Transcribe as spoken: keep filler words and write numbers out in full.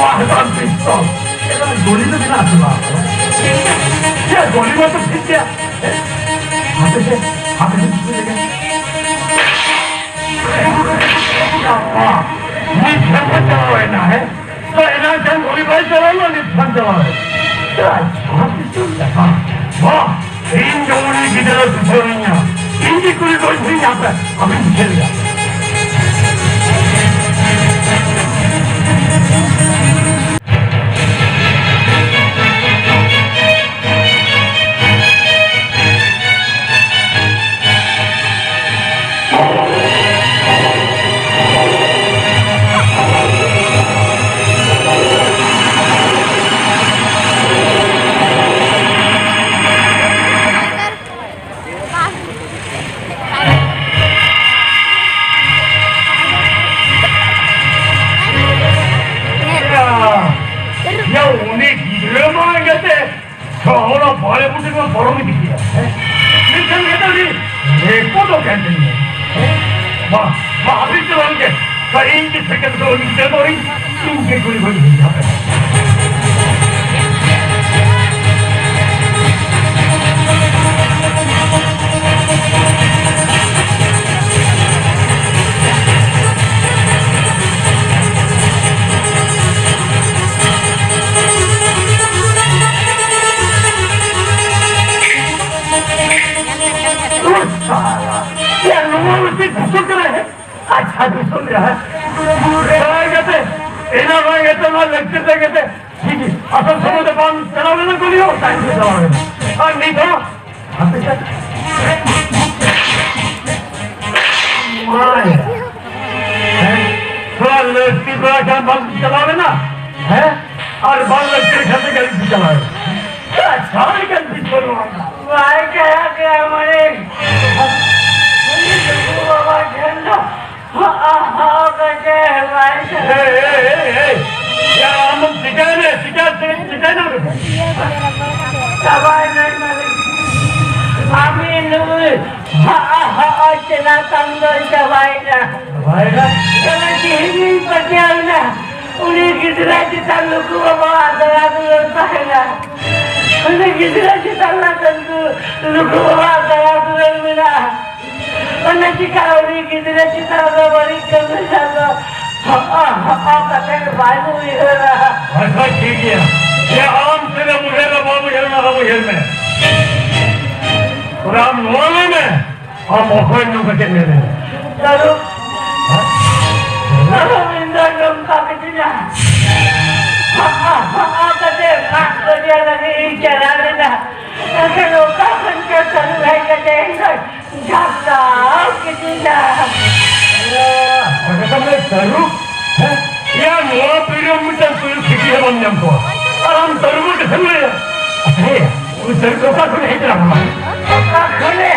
ᱟᱨ ᱵᱟᱝ ᱯᱤᱥᱛᱚᱞ᱾ ᱮ, ᱜᱩᱞᱤ ᱫᱚ ᱢᱮᱱᱟᱜ ᱟᱥᱮ ᱵᱟᱝ? ᱪᱮᱫ ᱜᱩᱞᱤ ᱢᱟ ᱛᱚ ᱴᱷᱤᱠ ᱜᱮᱭᱟ᱾ ᱦᱟᱯᱮ ᱥᱮ, ᱦᱟᱯᱮ ᱥᱮ, ᱪᱤᱠᱟᱹ ᱞᱮᱠᱟ? ᱱᱤᱛ ᱦᱚᱸ ᱪᱟᱞᱟᱣ ᱮᱱᱟ, ᱦᱮᱸ? ᱛᱚ ᱮᱱᱟᱝ ᱠᱷᱟᱱ ᱜᱩᱞᱤ ᱵᱟᱭ ᱪᱟᱞᱟᱣ ᱞᱮᱱᱟ, ᱱᱤᱛ ᱠᱷᱟᱱ ᱪᱟᱞᱟᱣ ᱮᱱᱟ᱾ ᱟᱪᱪᱷᱟ, ᱯᱤᱥᱛᱚᱞ ᱞᱮᱠᱟ᱾ ᱵᱟᱦ! ᱤᱧ ᱫᱚ ᱩᱱᱤ ᱜᱤᱫᱽᱨᱟᱹ ᱥᱩᱥᱟᱹᱨᱤᱧᱟ᱾ ᱤᱧ ᱜᱮ ᱠᱩᱞᱤ ᱠᱚᱧ ᱦᱩᱭ ᱟᱯᱮ, ᱟᱹᱵᱤᱱ ᱪᱮᱫ ᱞᱮᱠᱟ? ᱭᱟ, ᱩᱱᱤ ᱜᱤᱫᱽᱨᱟᱹ ᱢᱟ ᱮᱸᱜᱟᱛᱮ ᱦᱚᱲ ᱵᱟᱲᱮ ᱵᱩᱴᱟᱹ ᱠᱚ ᱯᱚᱨᱚᱢ ᱤᱫᱤ ᱠᱮᱫᱟ, ᱦᱮᱸ? ᱢᱮᱱᱠᱷᱟᱱ ᱮᱸᱜᱟᱛᱮ ᱩᱱᱤ ᱨᱮᱠᱚ ᱫᱚ ᱠᱟᱱ ᱛᱤᱧᱟ, ᱦᱮᱸ? ᱢᱟ, ᱢᱟ, ᱟᱹᱵᱤᱱ ᱪᱟᱞᱟᱣ ᱞᱮᱱ ᱜᱮ᱾ ᱤᱧ ᱜᱮ ᱥᱮᱠᱮᱱᱰ ᱫᱚ ᱩᱱᱤ ᱜᱤᱫᱽᱨᱟᱹ ᱫᱚ ᱤᱧ, ᱤᱧ ᱜᱮ ᱠᱩᱞᱤ ᱦᱩᱭ ᱞᱤᱧᱟ᱾ ᱩᱥ, ᱥᱟᱞᱟ᱾ ᱭᱟ, ᱱᱚᱣᱟ ᱢᱤᱫᱴᱤᱡ ᱫᱤᱥᱚᱢ ᱠᱟᱱᱟ, ᱦᱮᱸ? ᱟᱪᱪᱷᱟ, ᱫᱤᱥᱚᱢ ᱨᱮ, ᱦᱮᱸ? ᱵᱟᱭ ᱜᱟᱛᱮ, ᱮᱱᱟ ᱵᱟᱭ ᱜᱟᱛᱮ, ᱱᱚᱣᱟ ᱞᱟᱹᱠᱛᱤ ᱛᱮ ᱜᱟᱛᱮ᱾ ᱴᱷᱤᱠ ᱜᱮ, ᱟᱥᱚᱞ ᱥᱚᱢᱚᱭ ᱫᱚ ᱵᱟᱝ ᱪᱟᱞᱟᱣ ᱞᱮᱱᱟ, ᱠᱩᱞᱤ ᱦᱚᱸ ᱛᱟᱭᱚᱢ ᱛᱮ ᱪᱟᱞᱟᱣ ᱞᱮᱱᱟ᱾ ᱟᱨ ᱱᱤᱛ ᱦᱚᱸ ᱦᱟᱯᱮ ᱥᱮ᱾ ᱢᱟᱭᱟ᱾ ᱦᱮᱸ? ᱛᱷᱚᱲᱟ ᱞᱟᱹᱠᱛᱤ ᱛᱷᱚᱲᱟ ᱠᱷᱟᱱ ᱵᱟᱝ ᱪᱟᱞᱟᱣ ᱞᱮᱱᱟ? ᱦᱮᱸ? ᱟᱨ ᱵᱟᱝ ᱞᱟᱹᱠᱛᱤ ᱠᱷᱟᱱ ᱫᱚ ᱜᱟᱹᱰᱤ ᱛᱮ ᱪᱟᱞᱟᱣ ᱮᱱᱟ᱾ ᱟᱪᱪᱷᱟ, ᱜᱟᱹᱰᱤ ᱛᱮ ᱪᱟᱞᱟᱣ ᱮᱱᱟ᱾ ᱵᱟᱭ ᱪᱟᱞᱟᱜ ᱠᱟᱱᱟ ᱢᱟᱹᱞᱤᱠ᱾ ᱩᱱᱤ ᱞᱩᱜᱩ ᱵᱟᱵᱟ ᱴᱷᱮᱱ ᱫᱚ ᱦᱚ, ᱦᱚ, ᱦᱚ, ᱠᱟᱛᱮ ᱵᱟᱭ ᱪᱟᱞᱟᱜ᱾ ᱮᱭ, ᱮᱭ, ᱮᱭ, ᱮᱭ᱾ ᱭᱟ, ᱟᱢ ᱪᱤᱠᱟᱹᱭᱮᱱᱟ? ᱪᱤᱠᱟᱹ, ᱪᱤᱠᱟᱹᱭᱮᱱᱟ? ᱪᱟᱵᱟᱭᱮᱱᱟᱭ ᱢᱟᱹᱞᱤᱠ᱾ ᱟᱢᱤ ᱱᱩᱭ ᱦᱚ, ᱦᱚ, ᱪᱮᱞᱟ ᱛᱟᱢ ᱫᱚᱭ ᱪᱟᱵᱟᱭᱮᱱᱟ᱾ ᱪᱟᱵᱟᱭᱮᱱᱟ? ᱛᱚᱵᱮ ᱛᱤᱦᱤᱧ ᱤᱧ ᱯᱟᱹᱛᱭᱟᱹᱣ ᱮᱱᱟ᱾ ᱩᱱᱤ ᱜᱤᱫᱽᱨᱟᱹ ᱪᱮᱛᱟᱱ ᱞᱩᱜᱩ ᱵᱟᱵᱟᱣᱟᱜ ᱫᱟᱭᱟ ᱫᱩᱞᱟᱹᱲ ᱛᱟᱦᱮᱱᱟ᱾ ᱩᱱᱤ ᱜᱤᱫᱽᱨᱟᱹ ᱪᱮᱛᱟᱱ ᱞᱟᱹᱜᱤᱫ ᱞᱩᱜᱩ ᱵᱟᱵᱟᱣᱟᱜ ᱫᱟᱭᱟ ᱫᱩᱞᱟᱹᱲ ᱢᱮᱱᱟᱜᱼᱟ᱾ ᱚᱱᱟ ᱪᱤᱠᱟ ᱩᱱᱤ ᱜᱤᱫᱽᱨᱟᱹ ᱪᱮᱛᱟᱱ ᱨᱮ ᱵᱟᱹᱲᱤᱡ ᱠᱟᱹᱢᱤ ᱠᱷᱟᱱ ᱫᱚ ᱦᱚᱸᱜᱼᱚ, ᱦᱚᱸᱜᱼᱚ ᱠᱟᱛᱮ ᱵᱟᱭ ᱩᱭᱦᱟᱹᱨᱟ᱾ ᱟᱪᱪᱷᱟ, ᱴᱷᱤᱠ ᱜᱮᱭᱟ᱾ ᱡᱮ ᱟᱢ ᱛᱤᱱᱟᱹᱜ ᱩᱭᱦᱟᱹᱨᱟ ᱵᱟᱢ ᱩᱭᱦᱟᱹᱨᱟ, ᱚᱱᱟ ᱫᱚ ᱩᱭᱦᱟᱹᱨ ᱢᱮ᱾ ᱛᱚᱵᱮ ᱟᱢ ᱱᱚᱣᱟ ᱞᱟᱹᱭ ᱢᱮ, ᱟᱢ ᱚᱠᱚᱭ ᱱᱚᱝᱠᱟ ᱪᱮᱫ ᱢᱮᱱ ᱞᱮᱫᱟ? ᱛᱟᱹᱨᱩᱵ᱾ ᱦᱮᱸ? ᱛᱟᱹᱨᱩᱵ ᱤᱧ ᱫᱚ ᱱᱚᱝᱠᱟ ᱠᱤᱫᱤᱧᱟ᱾ ᱦᱟᱯᱟ, ᱦᱟᱯᱟ ᱠᱟᱛᱮ ᱢᱟᱜ ᱜᱚᱡᱮ ᱞᱟᱹᱜᱤᱫ ᱤᱧ ᱪᱟᱞᱟᱣ ᱞᱮᱱᱟ᱾ ᱮᱱᱠᱷᱟᱱ ᱚᱠᱟ ᱠᱷᱚᱱ ᱪᱚ ᱛᱟᱹᱨᱩᱵ ᱦᱮᱡ ᱠᱟᱛᱮ ᱤᱧ ᱫᱚᱭ ᱡᱷᱟᱯᱴᱟᱣ ᱠᱤᱫᱤᱧᱟ᱾ ᱤᱭᱟ, ᱚᱠᱟ ᱠᱷᱚᱱ ᱛᱟᱹᱨᱩᱵ? ᱦᱮᱸ? ᱤᱭᱟ, ᱱᱚᱣᱟ ᱯᱤᱲᱦᱤ ᱨᱮ ᱢᱤᱫᱴᱟᱝ ᱛᱟᱹᱨᱩᱵ ᱠᱷᱤᱪᱲᱤ ᱦᱚᱸ ᱵᱟᱢ ᱧᱟᱢ ᱠᱚᱣᱟ᱾ ᱟᱨ ᱟᱢ ᱛᱟᱹᱨᱩᱵ ᱮᱢ ᱞᱟᱹᱭᱟ? ᱦᱮᱸ, ᱩᱱᱤ ᱛᱟᱹᱨᱩᱵ ᱫᱚ ᱚᱠᱟ ᱠᱷᱚᱱ ᱦᱮᱡ ᱞᱮᱱᱟ? ᱚᱠᱟ ᱠᱷᱚᱱᱮ